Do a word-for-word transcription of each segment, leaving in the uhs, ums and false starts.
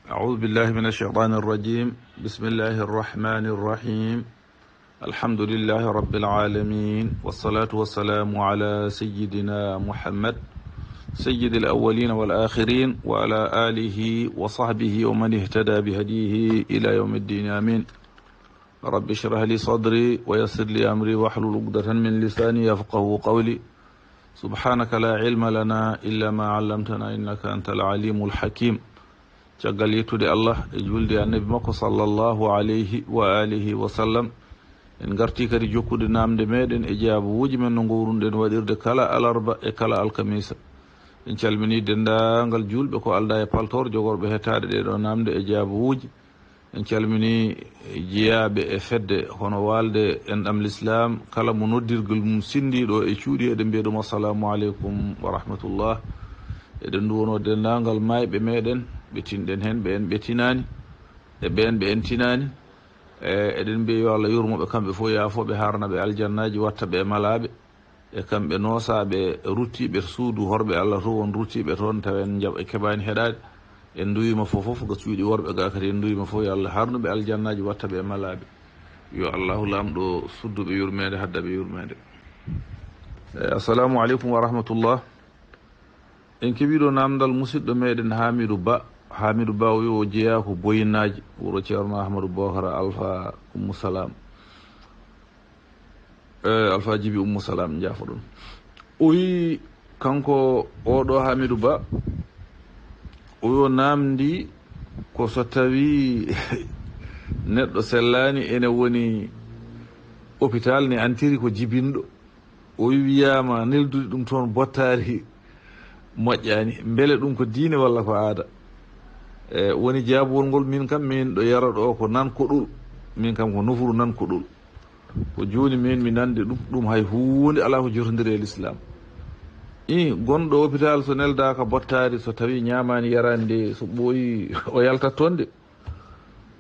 أعوذ بالله من الشيطان الرجيم. بسم الله الرحمن الرحيم. الحمد لله رب العالمين، والصلاة والسلام على سيدنا محمد سيد الأولين والآخرين، وعلى آله وصحبه ومن اهتدى بهديه إلى يوم الدين. آمين. رب اشرح لي صدري ويسر لي أمري واحلل عقدة من لساني يفقهوا قولي. سبحانك لا علم لنا إلا ما علمتنا إنك أنت العليم الحكيم. Caggal yettude Allah e julde e Annabi makko sallallahu alayhi wa alihi wa sallam, en ngarti kadi jokkude namde meɗen e jaabuwuuji men no ngowrunoɗen waɗirde kala alarba e kala alkamisa. En calmini denndaangal juulɓe ko aldaa e paltoor jogorɓe hettaade ɗee ɗoo namde e jaabuwuuji. En calmini jeyaaɓe e fedde hono waalde enɗam Lislaam, kala mo noddirgol mum sinndii ɗoo e cuuɗi, eɗen mbiya ɗum assalamu aleykum wa rahmatullah. Eɗen nduwonoo denndaangal maayɓe meɗen, ɓe tinɗen heen, ɓe en ɓe tinaani, e ɓeen ɓe en tinaani. E, eɗen mbiya yo Allah yurmo ɓe kamɓe fof, yaafo ɓe, haarna ɓe aljannaaji, watta ɓe e malaaɓe. E kamɓe noosaaɓe ruttiiɓe suudu horɓe Allah to won ruttiiɓe toon, tawa en njaɓ-, en keɓaani heɗaade. En nduwiima fof fof, ga cuuɗi worɓe ga kadi, en nduwiima fof, yo Allah haarnu ɓe aljannaaji, watta ɓe e malaaɓe. Yo Allahu Laamɗo suddu ɓe yurmeende, hadda ɓe yurmeende. E, assalamu aleykum wa rahmatullah. En keɓii ɗo naamndal musidɗo meɗen Hamidou Ba. Hamidou Ba o wi o jeyaa ko Boyinaaji, wuro Ceerno Ahmadou Bokara Alfa Ummu Salam. E, Alfa Jibi Ummu Salam, njaafoɗon. O wi kanko oɗo Hamidou Ba, o wi o naamndi ko so tawi neɗɗo sellaani ene woni hôpital ne antiri ko jibinɗo. O wi wiyaama neldude ɗum toon bottaari moƴƴaani. Mbele ɗum ko diine walla ko aada? E, woni jaabuwol ngol, min kam min ɗo yara ɗo ko nan koɗol. Min kam ko nofuru nan koɗol. Ko jooni min mi nande ɗum, ɗum hay huunde alaa ko jotondiri e Lislaam. I, gonɗo hôpital so neldaaka bottaari, so tawi ñaamaani yaraani de, so ɓooyi o yaltat toon de.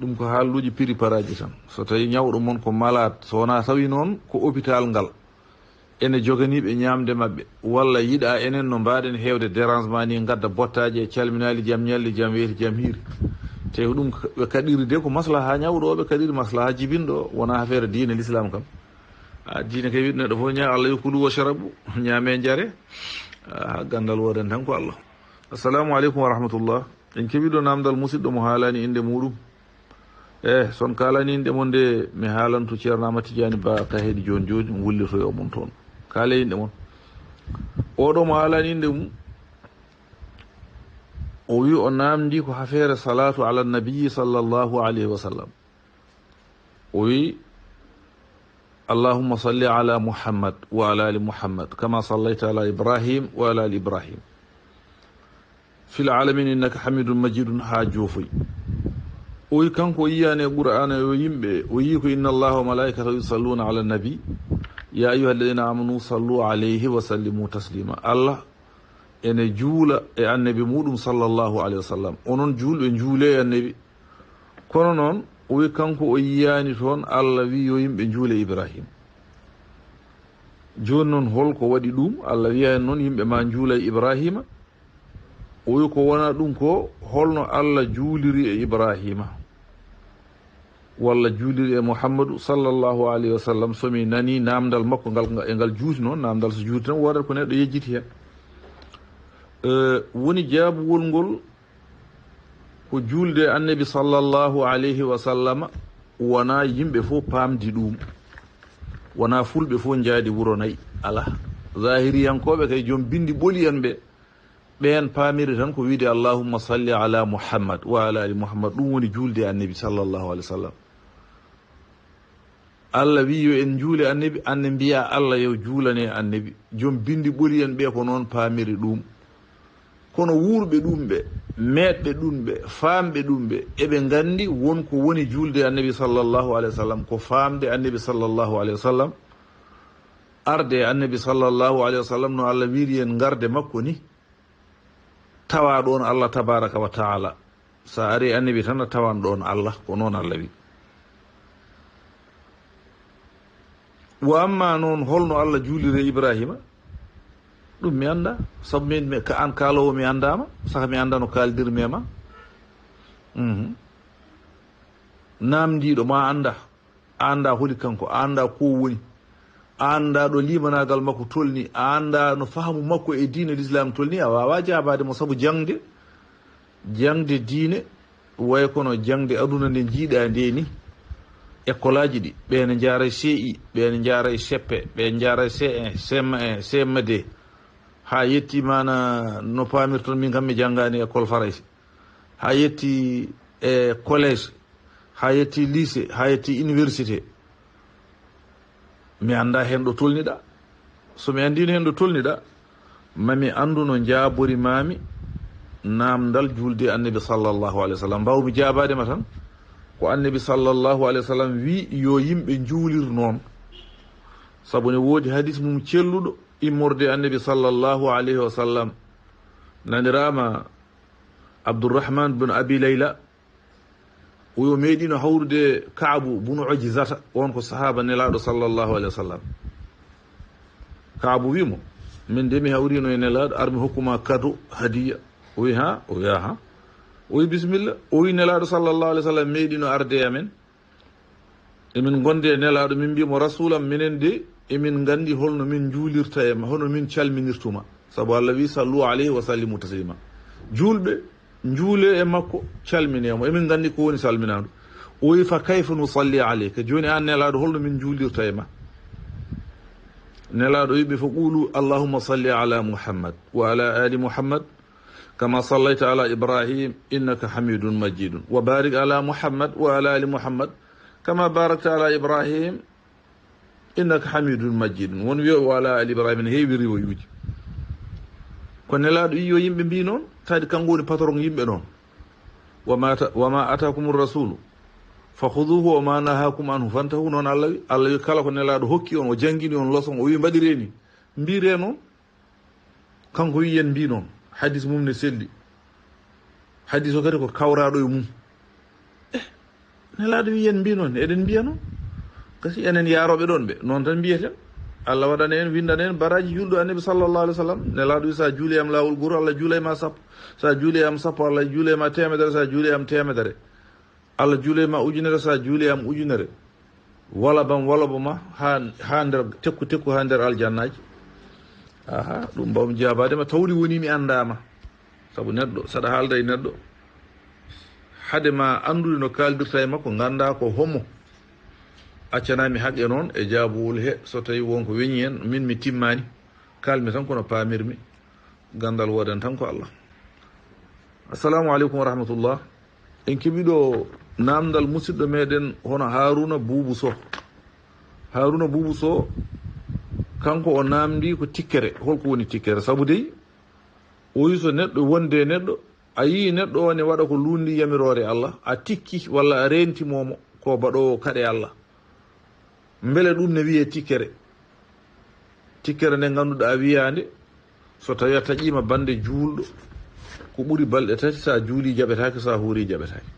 Ɗum ko haaluuji piri paraaji tan. So tawi ñawɗo mon ko malade, so wonaa tawi noon ko hôpital ngal ene joganii ɓe ñaamde maɓɓe, walla yiɗa enen no mbaaɗen heewde dérangement ni, ngadda bottaaji e calminaali, jam ñalli, jam weeti, jam hiiri. Te ko ɗum ɓe kaɗiri de, ko maslaha ñawɗo o ɓe kaɗiri, maslaha jibinɗo o, wonaa affaire diine Lislaam kam. A, diine kay wiɗo neɗɗo fof ñaa, Allah yo kulu wa sharabu, ñaame njare. A, ganndal wooden tan ko Allah. Assalamu aleykum wa rahmatullah. En keɓii ɗo naamndal musidɗo mo haalaani innde muuɗum. E, so on kaalaani innde mon de, mi haalantu Ceerno Ahmad Tijaani Ba ka heɗi jooni jooni, mi wullitoyo mon toon. Kaalee innde mon. Oɗo mo haalaani innde mum, o wi o naamndii ko hafeere salaatu ala nabiyi sallallahu alayhi wa sallam. O wi, "Allahumma salli ala Muhammad wa ala ali Muhammad, kama sallaita ala Ibrahim wa ala ali Ibrahim. Fil alamin innaka hamidun majidun," haa joofoy. O wi kanko o yiyaani e Qur'aana yo yimɓe, o yii ko, "Inna Allaha wa malaikatahu yusalluna ala nabi, ya ayyuha alladhina amanu sallu alayhi wa sallimu taslima." Allah ene juula e annabi muɗum sallallahu alayhi wa sallam. Onon juulɓe, njuule e annabi. Kono noon, o wi kanko o yiyaani toon Allah wi yo yimɓe njuule Ibrahim. Jooni noon, holko waɗi ɗum? Allah wiyaani noon yimɓe ma njuula e Ibrahima. O wi ko wona ɗum ko, holno Allah juuliri e Ibrahima? Walla juuliri e Muhammadu sallallahu alayhi wa sallam? So mi nani naamndal makko ngal, e ngal juuti noon, naamndal so juuti tan woodat ko neɗɗo yejjiti heen. E, woni jaabuwol ngol ko juulde e annabi sallallahu alayhi wa sallama, wona yimɓe fof paamdi ɗum. Wona fulɓe fof njaadi wuro nayi. Alaa. Zahiriyankooɓe kay, joom binndi ɓoli en ɓe, ɓeen paamiri tan ko wiide, "Allahumma salli ala Muhammad wa ala ali Muhammad." Ɗum woni juulde e annabi sallallahu alayhi wa sallam. Allah wi yo en njuule annabi, anne mbiya Allah yo juulane annabi. Joom binndi ɓoli en ɓe ko noon paamiri ɗum. Kono wuurɓe ɗum ɓe, meeɗɓe ɗum ɓe, faamɓe ɗum ɓe, eɓe nganndi won ko woni juulde annabi sallallahu alayhi wa sallam, ko faamde annabi sallallahu alayhi wa sallam, arde e annabi sallallahu alayhi wa sallam no Allah wiiri en ngarde makko ni. Tawa ɗoon Allah tabaraka wa taala. Sa ari e annabi tan a tawan ɗoon Allah, ko noon Allah wi. Wa amma noon holno Allah juuliri e Ibrahima, ɗum mi annda, sabu min, mi, ka an kaalowo mi anndaama, saka mi annda no kaaldirmi e ma. Mhm. Naamndiiɗo ma annda, a annda holi kanko, a annda ko woni, a annda ɗo limanaagal makko tolni, a annda no fahamu makko e diine l'islam tolni, a waawaa jaabaade mo sabu jaŋde, jaŋde diine, way kono jaŋde aduna nde njiiɗaa nde ni, école aji ɗi, ɓe ne njaara C I, ɓe ne njaara C P, ɓe njaara C un, C M un, C M deux, haa yetti maana no paamirton min kam mi janngaani école Farayse, haa yetti e collège, haa yetti lycée, haa yetti université. Mi annda heen ɗo tolniɗaa. So mi anndino heen ɗo tolniɗaa, ma mi anndu no njaabori maami naamndal juulde Annabi sallallahu alayhi wa sallam. Mbaawmi jaabaade ma tan, ko Annabi sallallahu alayhi wa sallam wi yo yimɓe njuulir noon. Sabu ne woodi hadis mum celluɗo immorde Annabi sallallahu alayhi wa sallam. Naniraama Abdurrahman bin Abi Layla, o yo meeɗino hawrude Kaabu bunu Ujzata, on ko sahaaba Nelaaɗo sallallahu alayhi wa sallam. Kaabu wi mo, "Min de mi hawrino e Nelaaɗo, ar mi hokkuma kado, hadiya." O wi, "Ha?" O wi, "Aha." O wi, "Bismillah." O wi, "Nelaaɗo sallallahu alayhi wa sallam meeɗino arde e amen. Emin ngondi e Nelaaɗo, min mbi mo, 'Rasuulam, minen de, emin nganndi holno min njuulirta e ma, hono min calminirtuma.'" Sabu Allah wi, "Sallu alayhi wa sallimu taslima." Juulɓe njuule e makko, calmine mo. Emin nganndi ko woni salminaandu. O wi, "Fa kayfa nusalli alayka?" Jooni aan Nelaaɗo, holno min njuulirta e ma? Nelaaɗo wi ɓe, "Fa qulu, Allahumma salli ala Muhammad wa ala ali Muhammad, kama sallayta ala Ibrahim, innaka hamidun majidun. Wa barik ala Muhammad wa ala ali Muhammad, kama barakta ala Ibrahim, innaka hamidun majidun." Won wiyo, "Wa ala ali Ibrahim" ne heewi riwoyuuji. Ko Nelaaɗo wi yo yimɓe mbi noon, taadi kanko woni patron yimɓe noon. "Wa ma ta-, wa ma atakumur rasulu fa khuduhu wa ma nahakum anhu fantahu." Noon Allah wi, Allah wi, kala ko Nelaaɗo hokki on, o janngini on leçon, o wi mbaɗiree ni, mbiree noon. Kanko wi yen mbi noon, hadis mum ne selli. Hadis o kadi ko kawraaɗo e mum. Eh, Nelaaɗo wi yen mbi noon, eɗen mbiya noon. Kasi enen yaarooɓe ɗoon ɓe, noon tan mbiyeten. Allah waɗana en, winndana en baraaji juulɗo Annabi sallallahu alayhi wa sallam. Nelaaɗo wi, "So a juuli am laawol gooto, Allah juula e ma sappo. So a juuli am sappo, Allah juula e ma teemedere. So a juuli am teemedere, Allah juula e ma ujunere. So a juuli am ujunere, walabam walaba ma haa, haa nder tekku tekku, haa nder aljannaaji." Aha, ɗum mbawmi jaabaade ma, tawde woni mi anndaama. Sabu neɗɗo, saɗa haalda e neɗɗo, hade ma anndude no kaaldirta e makko, ngannda ko homo. Accanami haqqe noon e jaabowol he, so tawi won ko weñi hen, min mi timmaani. Kaalmi tan kono paamirmi. Ganndal woodan tan ko Allah. Assalamu aleykum wa rahmatullah. En keɓi ɗo naamndal musidɗo meɗen hono Haruna Buubu Soh. Haruna Buubu Soh, kanko o naamndi ko tikkere. Holko woni tikkere? Sabu dey, o wi so neɗɗo wonde e neɗɗo, a yii neɗɗo o ne waɗa ko luundi yamiroore Allah, a tikki walla a reenti momo ko baɗoowo kaɗe Allah. Mbele ɗum ne wiyee tikkere? Tikkere nde ngannduɗaa wiyaande, so tawi a taƴiima bannde juulɗo, ko ɓuri balɗe tati, so a juulii jaɓetaake, so a huurii jaɓetaake.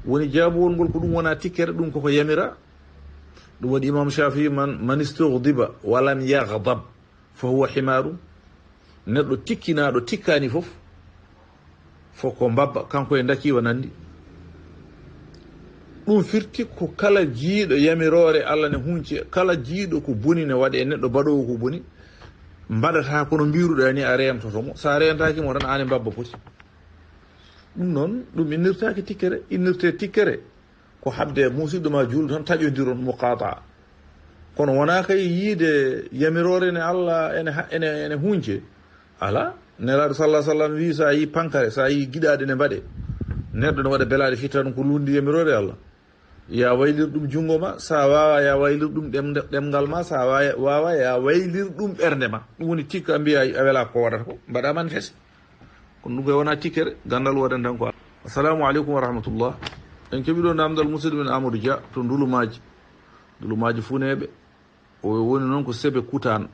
Woni jaabuwol ngol ko ɗum wona tikkere, ɗum koko yamira. Ɗum waɗi Imam Shafii, "Man, man istughdiba wa lam yaghdab fa huwa himaru." Neɗɗo tikkinaaɗo tikkaani fof, fof ko mbabba, kanko e ndakiiwa nanndi. Ɗum firti ko kala jiiɗo yamiroore Allah ne hunci, kala jiiɗo ko boni ne waɗe e neɗɗo baɗoowo ko boni, mbaɗata kono mbiruɗaa ni a reemtoto mo. So a reentaaki mo tan, aan e mbabba poti. Ɗum noon, ɗum innirtaake tikkere, innirte tikkere ko haɓde e musidɗo ma juulɗo tan taƴondiron muqataa. Kono wonaa kay yiide yamiroore ne Allah ene ha-, ene, ene hunce. Alaa, Nelaaɗo sallallahu alaihi wasallam wi, so a yii pankare, so a yii giɗaaɗe ne mbaɗe, neɗɗo ne waɗa belaaɗe fitta ɗum ko luundi yamiroore Allah. Ya waylir ɗum junngo ma, so a waawaa, ya waylir ɗum ɗemde-, ɗemngal ma, so a waa-, waawaa, ya waylir ɗum ɓernde ma. Ɗum woni tikka mbiya a welaa ko waɗata ko, mbaɗa manifeste. Kono ɗum koye wona tikkere, ganndal waɗan tan ko. Assalamu aleykum wa rahmatullah. En keɓi ɗo namdal musidɗo men Amadou Dia to Ndulumaaji. Ndulumaaji Funeeɓe. O woni noon ko Sebe Kutaan.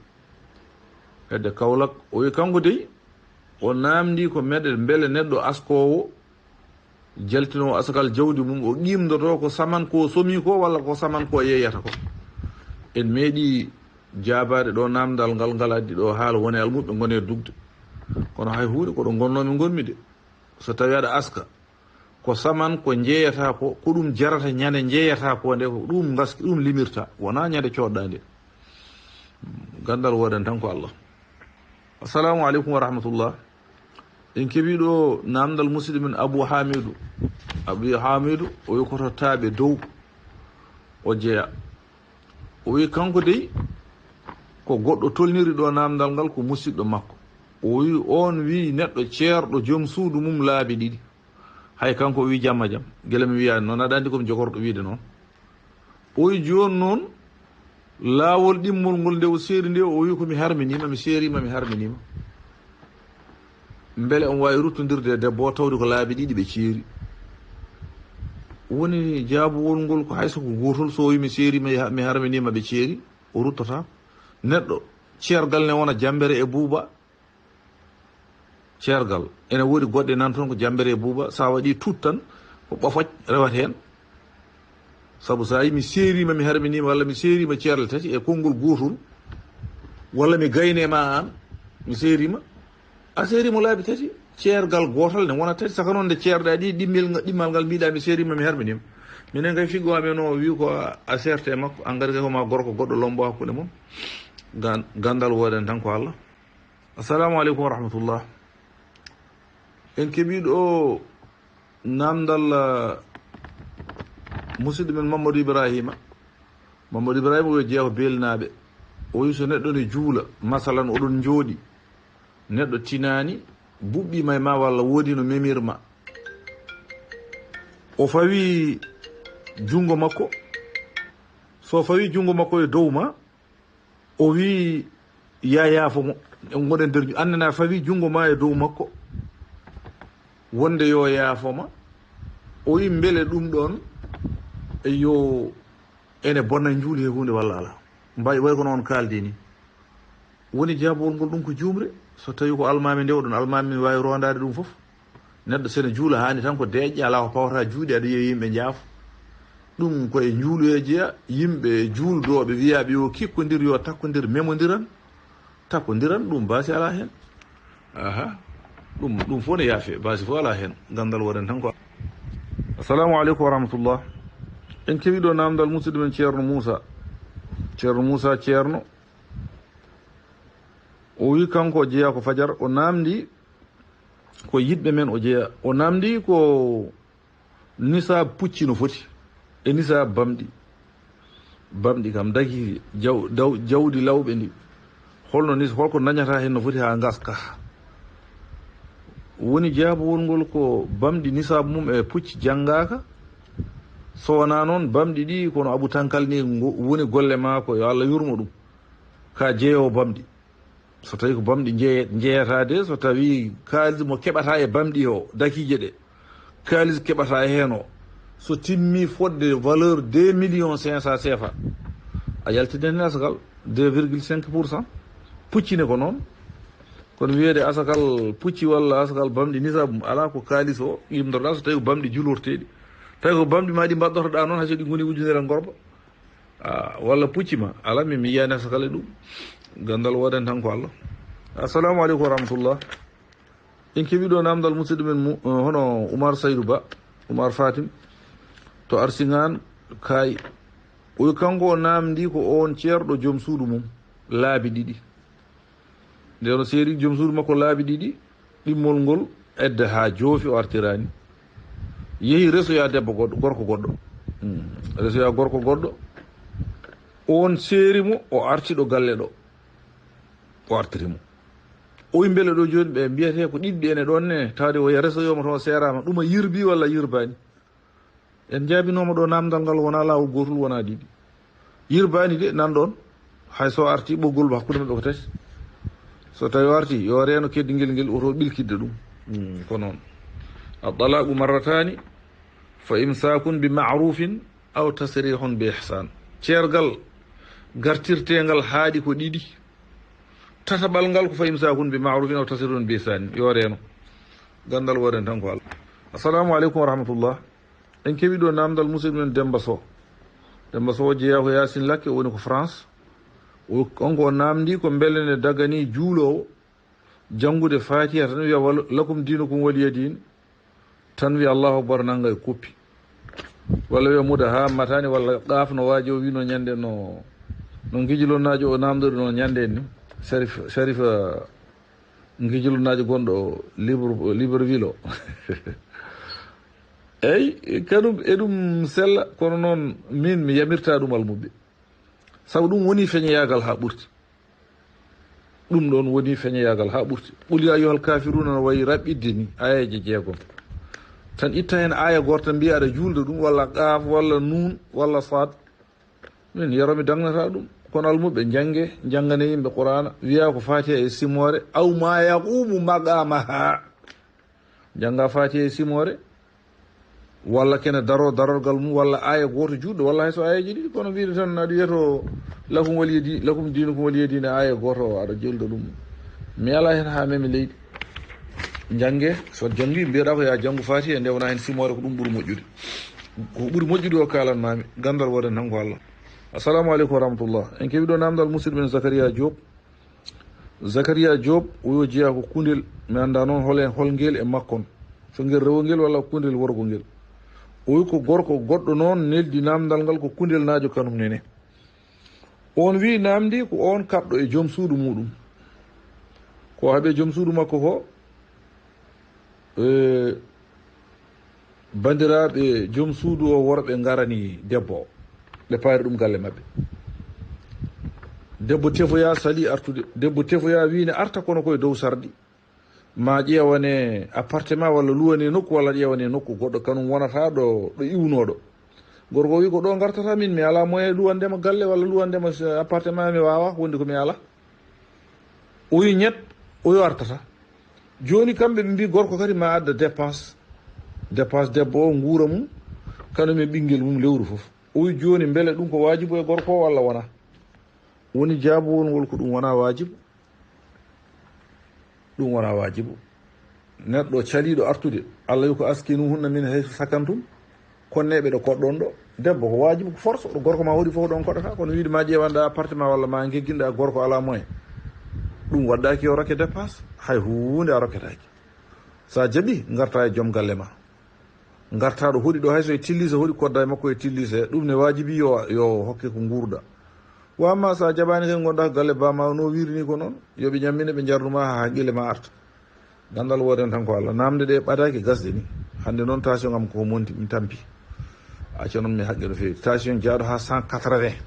Hedde Kaolack. O wi kanko dey, o naamndi ko meɗe mbele neɗɗo askoowo, jaltinoowo asakal jawdi mum, o qiimdoto ko saman ko somi ko walla ko saman ko yeeyata ko. En meeɗi jaabaade ɗo naamndal ngal, ngal addi ɗo haala woni almuɓɓe ngoni e dugde. Kono hay huunde ko ɗo ngonnoomi ngonmi de. So tawi aɗa aska, Ko saman ko njeeyata ko, ko ɗum jarata ñande njeeyata ko nde, ko ɗum ngaski, ɗum limirta, wonaa ñande coodɗaa nde. Ganndal woodan tan ko Allah. Assalamu aleykum wa rahmatullah. En keɓii ɗo naamndal musidɗo men Abu Hamidu. Abu Hamidu, o wi ko to Taaɓe Dow o jeya. O wi kanko dey, ko goɗɗo tolniri ɗo naamndal ngal, ko musidɗo makko. O wi, oon wi neɗɗo ceerɗo joom suudu mum laabi ɗiɗi. Hay kanko o wi jamma jam. Gila mi wiyaani noon, aɗa anndi ko mi jogorɗo wiide noon. O wi jooni noon, laawol ɗimmol ngol nde o seeri nde, o wi ko mi harminiima, mi seeriima, mi harminiima. Mbele omo waawi ruttondirde e debbo o tawde ko laabi ɗiɗi ɓe ceeri? Woni jaabuwol ngol ko hay so ko gootol, so o wi mi seeriima, mi harminiima ɓe ceeri, o ruttotaako. Neɗɗo, ceergal ne wona jambere e buuba. Ceergal, ene woodi goɗɗe nan toon ko jambere e buuba, so a waɗi tut tan, ko ɓofoƴ rewata heen. Sabu so a yi mi seeriima, mi harminiima, walla mi seeriima ceerle tati e konngol gootol, walla mi gayne ma aan, mi seeriima, a seeriima laabi tati, ceergal gootal ne wona tati, saka noon nde ceerɗa ɗi, ɗimmel nga-, ɗimmal ngal mbiɗa mi seeriima, mi harminiima. Minen kay figgo amen o wi ko a, a seerte e makko, engrais kay ko ma gorko goɗɗo lombo hakkunde mon. Gan-, ganndal wooden tan ko Allah. Assalamu aleykum wa rahmatullah. En keɓii ɗo naamndal, ah, musidɗo men Mamadou Ibrahima. Mamadou Ibrahima o jeyaa ko Beelnaaɓe. O wi so neɗɗo ne juula, masalan, oɗon njooɗi, neɗɗo tinaani, buɓɓiima e ma walla woodi no memirma. O fawi junngo makko. So fawi junngo makko e dow ma, o wi, "Ya yaafo mo." En ngoɗen nder ju-, annana fawi junngo ma e dow makko, wonde yo yaafo ma. O wi, "Mbele ɗum ɗoon, e yo ene bonna njuuli he huunde walla alaa?" Mbay, way kono on kaaldi ni. Woni jaabowol ngol ɗum ko juumre. So tawi ko almaami nde, oɗon almaami waawi rondaade ɗum fof. Neɗɗo sene juula haani tan ko deeƴƴe, alaa ko pawata juuɗe, aɗa yiya yimɓe njaafo. Ɗum ko e njuulu e jeya, yimɓe juulɗooɓe wiyaaɓe yo kikkondir, yo takkondir, memondiran, takkondiran, ɗum baasi alaa heen. Aha, ɗum, ɗum fof ne yaafe, baasi fof alaa heen. Ganndal waɗen tan ko. Assalamu aleykum wa rahmatullah. En kewi ɗo naamndal musidɗo men Ceerno Muusa. Ceerno Muusa Ceerno. O wi kanko o jeyaa ko fajar, o naamndi ko yiɗɓe men o jeyaa. O naamndi ko nisaab pucci no foti e nisaab bamɗi. Bamɗi kam daki jaw-, daw-, jawdi lawɓe ndi. Holno nis-, holko dañata heen no foti haa ngaska? Woni jaabowol ngol ko bamɗi nisaab mum e pucci janngaaka. So wonaa noon, bamɗi ɗi kono Abu Tankal ni ngo-, woni golle maako, yo Allah yurmo ɗum. Ka jeeyowo bamɗi. So tawi ko bamɗi njeye-, njeyata de, so tawi kaalis mo keɓata e bamɗi o, dakiije ɗe, kaalis keɓata e heen o, so timmi fodde valeur deux millions cinq cents C F A, a yaltinan heen asakal deux virgule cinq pour cent. Pucci ne ko noon. Kono wiyeede asakal pucci walla asakal bamɗi, nisabu mum alaa, ko kaalis o yimdorɗa, so tawi ko bamɗi julorteeɗi. Tawi ko bamɗi ma ɗi mbaɗɗotoɗa noon, hay so ɗi ngoni ujunere ngorba. Ah, walla pucci ma. Alaa, min mi yiyaani asakal e ɗum. Ganndal woodan tan ko Allah. Assalamu aleykum wa rahmatullah. En keɓi ɗo naamndal musidɗo men mu-, eh, hono Oumar Saydou Ba, Oumar Fatim, to Arsingan, Kaay. O wi kanko o naamndi ko oon ceerɗo joom suudu mum, laabi ɗiɗi. Nden o seeri joom suudu makko laabi ɗiɗi, ɗimmol ngol edda haa joofi o artiraani. Yehi resoya debbo goɗɗo, gorko goɗɗo. Hmm. Resoya gorko goɗɗo. Oon seeri mo, o arti ɗo galle ɗo. O artiri mo. O wi mbele ɗo jooni ɓe mbiyetee ko ɗiɗi ene ɗoon ne, tawde o resoyoma to o seeraama. Ɗum a yirbi walla yirbaani? En njaabinooma ɗo naamndal ngal wonaa laawol gootol, wonaa ɗiɗi. Yirbaani de, nan ɗoon, hay so arti ɓoggol mo hakkunde maɓɓe ko tati. So tawi o arti, yo reeno keddingel ngel, woto ɓilkidde ɗum. Hmm, ko noon. At-talaqu marratani, fa imsakun bi ma'rufin aw tasrihun bi ihsan. Ceergal gartirteengal haaɗi ko ɗiɗi. Tataɓal ngal ko fa imsakun bi ma'rufin aw tasrihun bi ihsan. Yo reeno. Ganndal wooden tan ko Allah. Assalamu aleykum wa rahmatullah. En keɓi ɗo naamndal musidɗo men Demba Sow. Demba Sow o jeyaa ko Yaasin Lakke, o woni ko France. O, kanko o naamndi ko mbele ne daganii juuloowo janngude Faatiha tan wiya wal-, "Lakum diinukum waliya diin." Tan wi Allahu Akbar, nanga e koppi. Walla wiya muda ha matani, walla qaaf no waaji o wino ñande no, no ngijilonnaajo o namdori no ñande ni. Sharif, Sharif, eh, ngijilonnaajo gonɗo Libre, Libreville o. Eyyi, kanum eɗum sella, kono noon min mi yamirta ɗum almuɓɓe. Sabu ɗum woni feñoyaagal haa ɓurti. Ɗum ɗoon woni feñoyaagal haa ɓurti. Qul ya ayyuhal kafiruna no wayi raɓɓiɗde ni, aayeeje jeegom. Tan itta heen aaya goota, mbiya aɗa juulda ɗum, walla qaaf, walla nuun, walla saad. Min yero mi dagnata ɗum. Kono almuɓɓe njannge, njanngane yimɓe Qur'aana, wiya ko Fatiha e simoore, aw ma yaqumu maqamaha. Jannga Fatiha e simoore, walla kene daro darorgal mum, walla aaya gooto juutɗo, walla hay so aayeeji ɗiɗi, kono mbiɗo tan aɗa wiya to lakum waliya di-, lakum dinukum waliya dine, aaya gooto o aɗa juulda ɗum. Mi alaa heen haa memi leydi. Jannge, so janngi mbiyeɗaa ko ya janngu Fatiha, nde wona heen simoore, ko ɗum ɓuri moƴƴude. Ko ɓuri moƴƴude o kaalan mami, ganndal woden tan ko Allah. Assalamu aleykum wa rahmatullah. En keɓi ɗo namdal musidɗo men Zakaria Diop. Zakaria Diop, o yo jeyaa ko kundel, mi annda noon hol, hol ngel e makkon. So ngel rewo ngel walla kundel worgo ngel. O wi ko gorko goɗɗo noon neldi namdal ngal ko kundel naajo kanum nene. On wi namdi ko on kaɓɗo e joom suudu muɗum. Ko haɓe joom suudu makko ko, eh, Banndiraaɓe joom suudu o worɓe ngarani debbo o, ɓe paari ɗum galle maɓɓe. Debbo tefoya sali artude. Debbo tefoya wi ne arta kono koye dow sarɗi. Ma ƴeewane appartement walla luwane nokku walla ƴeewane nokku goɗɗo kanum wonata ɗo, ɗo iwnoɗo. Gorko o wi ko ɗo ngartata min, mi ala moyen luwandema galle walla luwandema appartement, mi wawa, wondi ko mi ala. O wi ñet, o yo artata. Jooni kamɓe ɓe mbi gorko kadi ma adda dépense, dépense debbo o nguura mum, kanum e ɓinngel mum lewru fof. O wi jooni mbele ɗum ko waajibu e gorko o walla wona? Woni jaabowol ngol ko ɗum wona waajibu. Ɗum wona waajibu. Neɗɗo caliiɗo artude, Allah wi ko askinuhunna min haysu sakantum. Konneeɓe ɗo koɗɗon ɗo, debbo ko waajibu, ko force, ɗo gorko ma hoɗi fof ɗon koɗata, kono wiide ma ƴeewanɗa appartement walla ma gegginɗa gorko ala moyen. Ɗum waɗɗaki yo rokke dépense, hay huunde a rokketaki. Sa jaɓi, ngarta e joom galle ma. Ngarta ɗo hoɗi ɗo, hay so e tillise hoɗi, kodda e makko e tillise, ɗum ne waajibi yo, yo hokke ko nguurda. Wa amma sa jaɓani kadi ngonɗa ko galle bama no wirini ko noon, yo ɓe ñammine ɓe jarnuma ha haqqille ma arta. Gandal woden tan ko Allah. Namde ɗe ɓadaki gasde ni. Hande noon tension am ko monti, mi tampi. Acca noon mi haqqe no feewi. Tension jaaɗo ha cent quatre-vingts.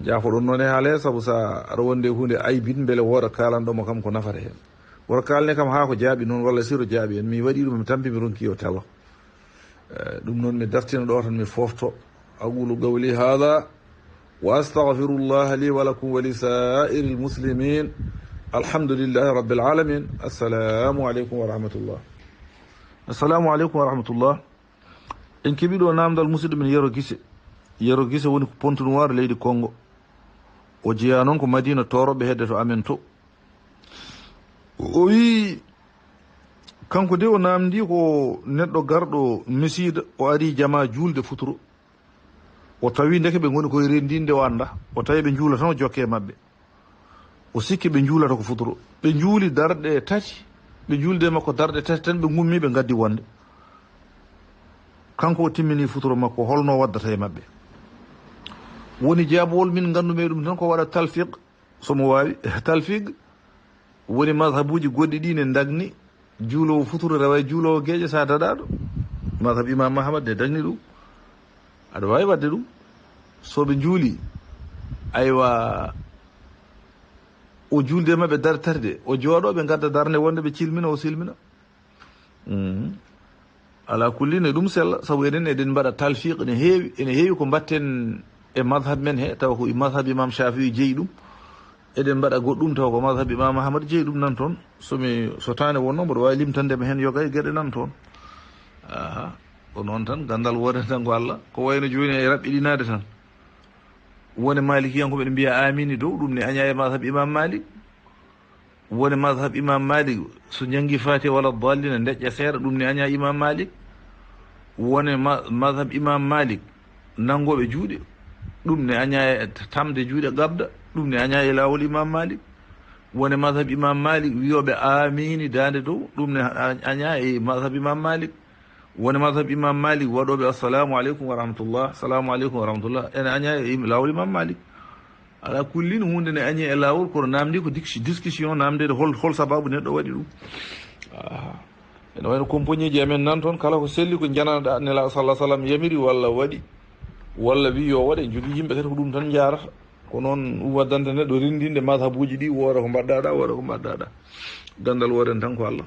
Jaafoɗon noon e haale, sabu sa aɗa wonde hunde aybin, beele wooda kalanɗo mo kam ko nafata hen. Wota kalne kam ha ko jaaɓi noon walla siro jaaɓi en. Mi waɗi ɗum, mi tampi, mi ronki yo tawa. Eh, ɗum noon mi dartina ɗo tan mi fofto. Aqulu qawli hadha wa astaghfirullaha li wa lakum wa li sa'iril muslimin. Alhamdulillahi rabbil alamin. Assalamu aleykum wa rahmatullah. Assalamu aleykum wa rahmatullah. En keɓi ɗo namdal musidɗo men Yero Gise. Yero Gise woni ko Pointe Noire, leydi Congo. O jeeya noon ko Madina Toroɓe hedde to amen to. O wi, kanko de o namdi ko neɗɗo garɗo Misiida, o ari jama juulde futuro. O tawi ndeke ɓe ngoni koye renndinde, o annda. O tawi ɓe njuula tan, o jokke e maɓɓe. O sikki ɓe njuulata ko futuro. Ɓe njuuli darɗe tati, ɓe njuulde makko darɗe tati tan, ɓe ngummi, ɓe ngaddi wonde. Kanko o timmini futuro makko, holno waddata e maɓɓe? Woni jaabowol min nganndu-mi e ɗum tan ko waɗa talfiq, so mo waawi. Talfiq woni mazhabuuji goɗɗi ɗi ne ndagni juuloowo futuro rewa e juuloowo geeƴe sa daɗaɗo. Mazhab Imam Ahmad ne dagni ɗum. Aɗa waawi waɗde ɗum. So ɓe njuuli, aywa, o juulde e maɓɓe darterde, o jooɗo, ɓe ngadda darnde wonde ɓe cilmina, o silmina. Mhm. Ala kulli ne ɗum sella, sabu enen eɗen mbaɗa talfiq, ene heewi, ene heewi ko mbatten e mazhab men he, tawa ko mazhab Imam Shafi'i jeyi ɗum. Eɗen mbaɗa goɗɗum, tawa ko mazhab Imam Ahmad jeyi ɗum nan toon. So mi, so taane wonno, mboɗo waawi limtande ma heen yoga e geɗe nan toon. Aha, ko noon tan, gandal woodani tan ko Allah. Ko wayno jooni e raɓɓiɗinaade tan. Wone Malikiyankoɓe ɓe mbiya amini dow, ɗum ne aña e mazhab Imam Malik. Woni mazhab Imam Malik, so janngi Fatiha wala dallina, deƴƴa seeɗa, ɗum ne aña Imam Malik. Woni ma-, mazhab Imam Malik, nanngoɓe juuɗe, ɗum ne aña e tamde juuɗe gabda, ɗum ne aña e laawol Imam Malik. Woni mazhab Imam Malik, wiyoɓe amini daande dow, ɗum ne a-, aña e mazhab Imam Malik. Woni madhab Imam Malik waɗooɓe assalamu aleykum wa rahmatullah, assalamu aleykum wa rahmatullah, ene aña e im-, laawol Imam Malik. Ala kullin, huunde ne añi e laawol, kono naamndi ko dis-, discussion, naamndeede hol, hol sababu neɗɗo waɗi ɗum. Aha. Ene wayno compagnieji amen nan toon, kala ko selli ko njananoɗa Nelaaɗo sallallahu alaihi wasallam yamiri walla waɗi, walla wi yo waɗe, jogii yimɓe kadi ko ɗum tan njaarata. Ko noon waddanta neɗɗo renndinde madhabuuji ɗi, wooda ko mbaɗɗa ɗa, wooda ko mbaɗɗa ɗa. Ganndal wooden tan ko Allah.